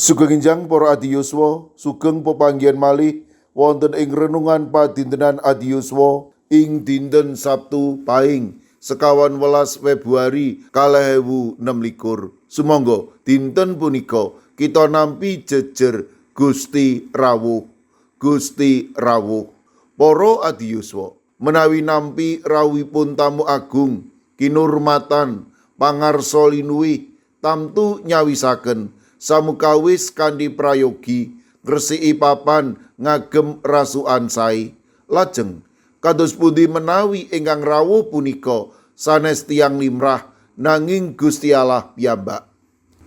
Sugeng enjang para adiyuswa, sugeng pepanggihan malih wonten ing renungan padintenan adiyuswa ing dinten Sabtu Paing 25 Februari 2026. Sumangga dinten punika kita nampi jejer Gusti rawuh. Gusti rawuh. Para adiyuswa, menawi nampi rawuhipun tamu agung, kinurmatan, pangarsa linuwih, tamtu nyawisaken samukawis kanthi prayogi ngresiki papan ngagem rasukan sae. Lajeng kados pundi menawi ingkang rawuh punika sanes tiyang limrah nanging Gusti Allah piyambak?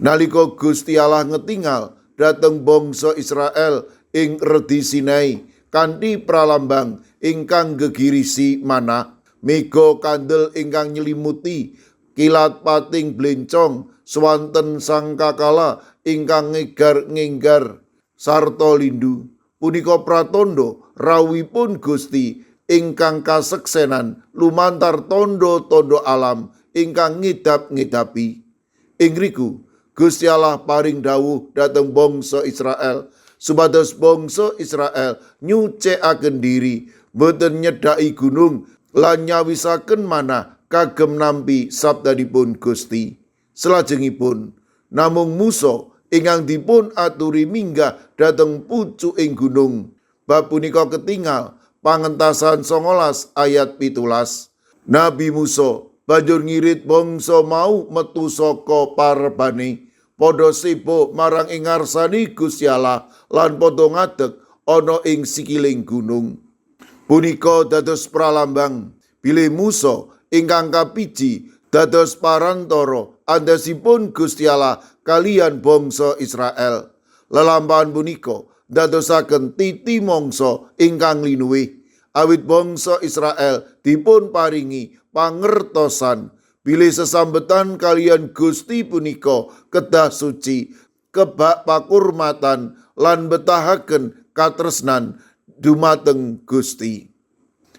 Nalika Gusti Allah ngetingal dhateng bangsa Israel ing Redi Sinai kanthi pralambang ingkang gegirisi manah, mega kandel ingkang nyelimuti, kilat pating blencong, swanten sangkakala ingkang ngegar-ngenggar sarta lindu, punika pratandha rawuhipun Gusti ingkang kaseksenan lumantar tandha-tandha alam ingkang ngidap-ngidapi. Ing riku Gusti Allah paring dawuh dhateng bangsa Israel supados bangsa Israel nyucikaken diri, boten nyedhaki gunung lan nyawisaken manah kagem nampi sabdanipun Gusti. Salajengipun namung Musa ingkang dipun aturi minggah dhateng pucuking gunung. Bab punika ketingal Pangentasan 19 ayat 17. Nabi Musa banjur ngirit bangsa mau metu saka parebane, padha sibuk marang ing ngarsane Gusti Allah lan padha ngadeg ana ing sikiling gunung. Punika dados pralambang bilih Musa ingkang kapiji dados parantara andhasipun Gusti Allah kaliyan bangsa Israel. Lelampahan punika dadosaken titi mangsa ingkang linuwih, awit bangsa Israel dipun paringi pangertosan bilih sesambetan kaliyan Gusti punika kedah suci, kebak pakurmatan lan betahaken katresnan dumateng Gusti.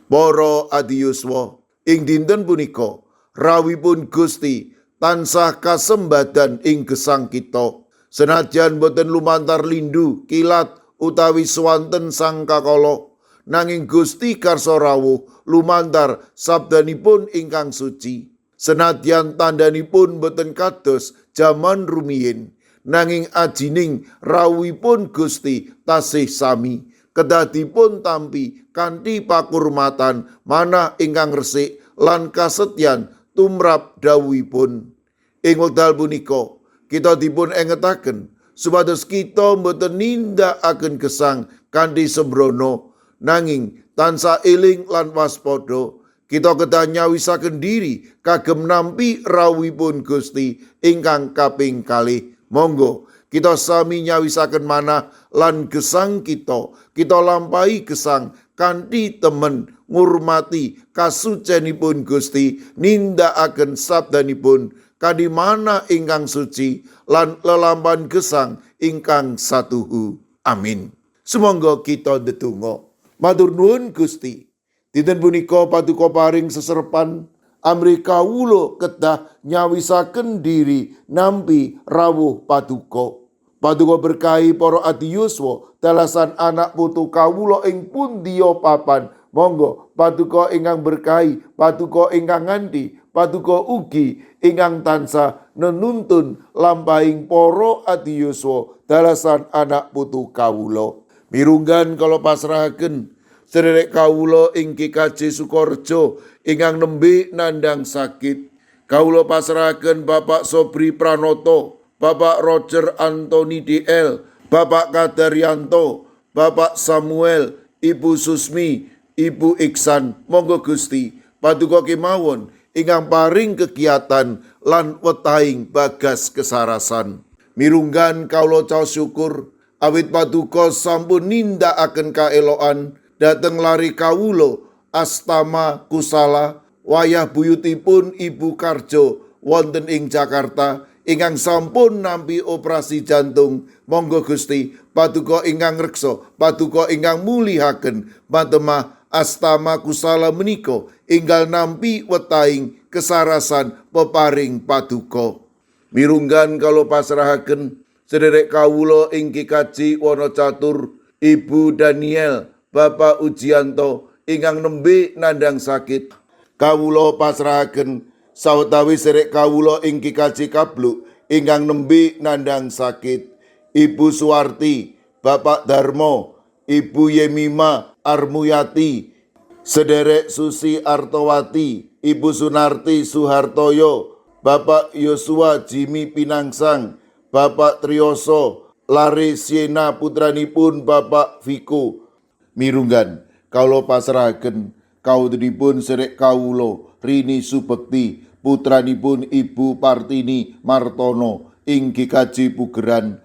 Para adiyuswa, ing dinten punika rawuhipun Gusti tansah kasembadan ing gesang kita. Senajan boten lumantar lindu, kilat utawi swanten sangkakala, nanging Gusti karsa rawuh lumantar sabdanipun ingkang suci. Senadyan tandhanipun boten kados jaman rumiyin, nanging ajining rawuhipun Gusti tasih sami. Kedah dipun tampi kanthi pakurmatan, manah ingkang resik lan kasetyan tumrap dawuhipun. Ing wekdal punika kita dipun engetaken supados kita boten nindakaken gesang kanthi sembrono, nanging tansah eling lan waspada. Kita kedah nyawisaken diri kagem nampi rawuhipun Gusti ingkang kaping kalih. Monggo kita sami nyawisaken manah lan gesang kita. Kita lampahi gesang kanthi temen ngurmati kasucenipun Gusti, nindakaken sabdanipun kanthi manah ingkang suci lan lelampahan gesang ingkang satuhu. Amin. Sumangga kita ndedonga. Matur nuwun Gusti. Dinten punika paduka paring seserepan amrih kawula kedah nyawisaken diri nampi rawuh paduka. Paduka berkahi para adiyuswa dalasan anak putu kawula ing pundiya papan. Monggo paduka ingkang berkahi, paduka ingkang nganti, paduka ugi ingkang tansah nenuntun lampahing para adiyuswa dalasan anak putu kawula. Mirunggan kula pasrahaken sedherek kawula ing GKJ Sukorejo ingkang nembe nandhang sakit. Kawula pasrahaken Bapak Sobri Pranoto, Bapak Roger Anthony DL, Bapak Kadaryanto, Bapak Samuel, Ibu Susmi, Ibu Iksan. Monggo Gusti, paduka kemawon ingkang paring kegiatan lan wetahing bagas kesarasan. Mirunggan kawula caos syukur awit paduka sampun nindakaken kaeloan dhateng lare kawula Astama Kusala, wayah buyutipun Ibu Karjo wonten ing Jakarta ingkang sampun nampi operasi jantung. Monggo Gusti, paduka ingkang reksa, paduka ingkang mulihaken matemah Astama Kusala menika enggal nampi wetahing kesarasan peparing paduka. Mirunggan kula pasrahaken Sederek kawula ing GKJ Wonocatur, Ibu Daniel, Bapak Ujianto ingkang nembe nandhang sakit. Kawula pasrahaken sawetawis sederek kawula ing GKJ Kabluk ingkang nembe nandhang sakit. Ibu Suwarti, Bapak Darmo, Ibu Yemima Armuyati, Sederek Susi Artowati, Ibu Sunarti Suhartoyo, Bapak Yosua Jimmy Pinangsang, Bapak Triyoso, Lare Siena putranipun Bapak Viko. Mirunggan, kawula pasrahaken kawontenipun sederek kawula Rini Subekti, putranipun Ibu Partini Martono ing GKJ Pugeran.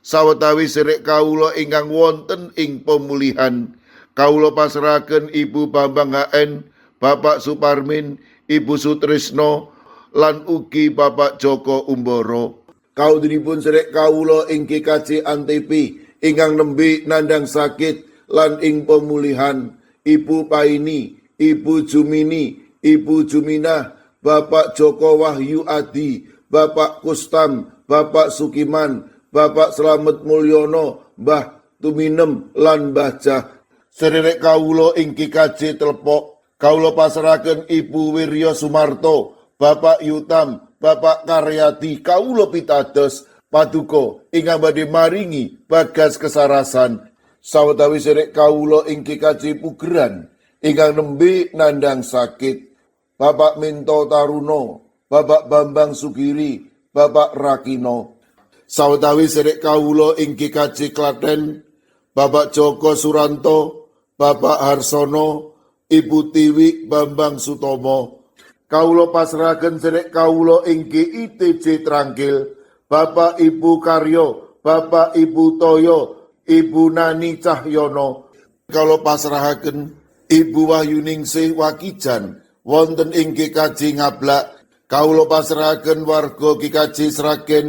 Sawetawis sederek kawula ingkang wonten ing pemulihan, kawula pasrahaken Ibu Bambang HN, Bapak Suparmin, Ibu Sutrisno, lan ugi Bapak Joko Umboro. Kawontenipun sederek kawula ing GKJ Antp ingkang nembe nandhang sakit lan ing pemulihan, Ibu Paini, Ibu Jumini, Ibu Juminah, Bapak Joko Wahyu Adi, Bapak Kustam, Bapak Sukiman, Bapak Slamet Mulyono, Mbah Tuminem lan Mbah Jah. Sederek kawula ing GKJ Telepok, kawula pasrahaken Ibu Wirya Sumarto, Bapak Yutam, Bapak Karyadi, kawula pitados paduka ingkang badhe maringi bagas kesarasan. Sawetawis sederek kawula ing GKJ Pugeran ingkang nembe nandhang sakit, Bapak Minto Taruno, Bapak Bambang Sugiri, Bapak Rakino. Sawetawis sederek kawula ing GKJ Klaten, Bapak Joko Suranto, Bapak Harsono, Ibu Tiwi Bambang Sutomo. Kawula pasrahaken sederek kawula ing GITJ Trangkil, Bapak Ibu Karyo, Bapak Ibu Toyo, Ibu Nani Cahyono. Kawula pasrahaken Ibu Wahyuningsih Wakijan wonten ing GKJ Ngablak. Kawula pasrahaken warga GKJ Sragen,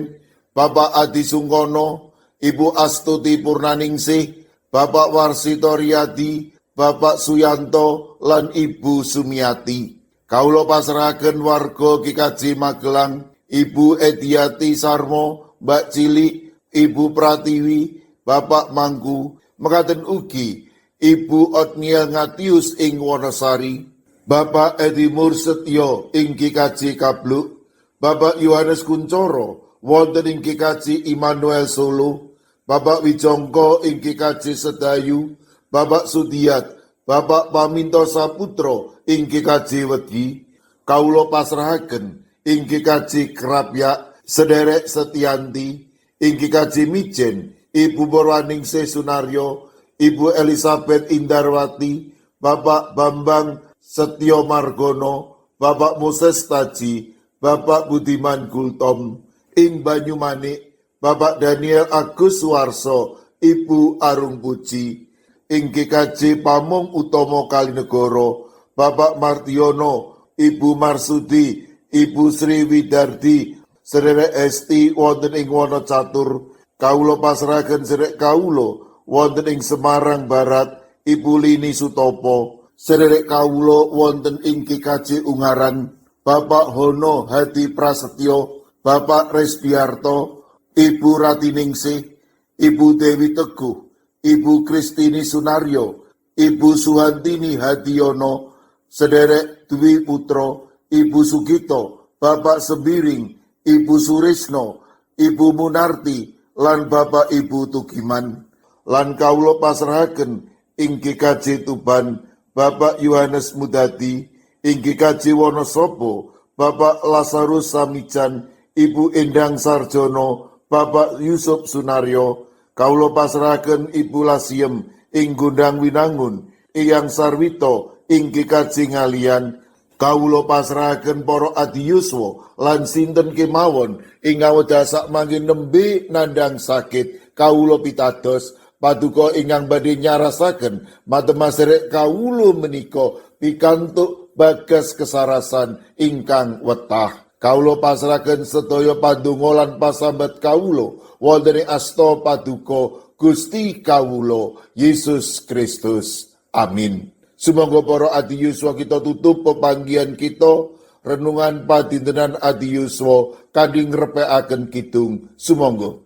Bapak Adi Sungkono, Ibu Astuti Purnaningsih, Bapak Warsito Riyadi, Bapak Suyanto, lan Ibu Sumiati. Kawula pasrahaken warga GKJ Magelang, Ibu Ediati Sarmo, Mbak Cilik, Ibu Pratiwi, Bapak Mangku, mekaten ugi Ibu Otniel Ngatius ing Wonosari, Bapak Edi Mursetyo ing GKJ Kabluk, Bapak Yohanes Kuncoro wonten ing GKJ Immanuel Solo, Bapak Wijongko ing GKJ Sedayu, Bapak Sudiat, Bapak Paminto Saputro ing GKJ Wedi. Kawula pasrahaken ing GKJ Krapyak sederek Setianti, ing GKJ Mijen, Ibu Borwaningsih Sunaryo, Ibu Elizabeth Indarwati, Bapak Bambang Setyo Margono, Bapak Moses Taji, Bapak Budiman Gultom, ing Banyumanik, Bapak Daniel Agus Suwarso, Ibu Arung Puji, ing GKJ Pamong Utomo Kalinegoro, Bapak Martiono, Ibu Marsudi, Ibu Sri Widardi, sederek Esti wonten ing Wonocatur. Kawula pasrahaken sederek kawula wonten ing Semarang Barat, Ibu Lini Sutopo, sederek kawula wonten ing GKJ Ungaran, Bapak Hono Hadi Prasetyo, Bapak Resdiarto, Ibu Ratiningsih, Ibu Dewi Teguh, Ibu Kristini Sunaryo, Ibu Suhantini Hadiono, sederek Dwi Putro, Ibu Sugito, Bapak Sembiring, Ibu Surisno, Ibu Munarti, lan Bapak Ibu Tugiman. Lan kawula pasrahaken ing GKJ Tuban, Bapak Yohanes Mudadi, ing GKJ Wonosobo, Bapak Lazarus Samijan, Ibu Endang Sarjono, Bapak Yusuf Sunaryo. Kawula pasrahaken Ibu Lasiem ing Gondang Winangun, Eyang Sarwito ing GKJ Ngalian. Kawula pasrahaken para adiyuswa lan sinten kemawon ing awedasak mangke nembe nandhang sakit. Kawula pitados paduka ingkang badhe nyarasaken matema sederek kawula menika pikantuk bagas kesarasan ingkang wetah. Kawula pasrahaken sedaya pandonga lan pasambat kawula wonten ing asta paduka Gusti kawula Yesus Kristus. Amin. Sumangga para adiyuswa kita tutup pepanggihan kita renungan padintenan adiyuswa kanthi ngrepekaken kidung. Sumangga.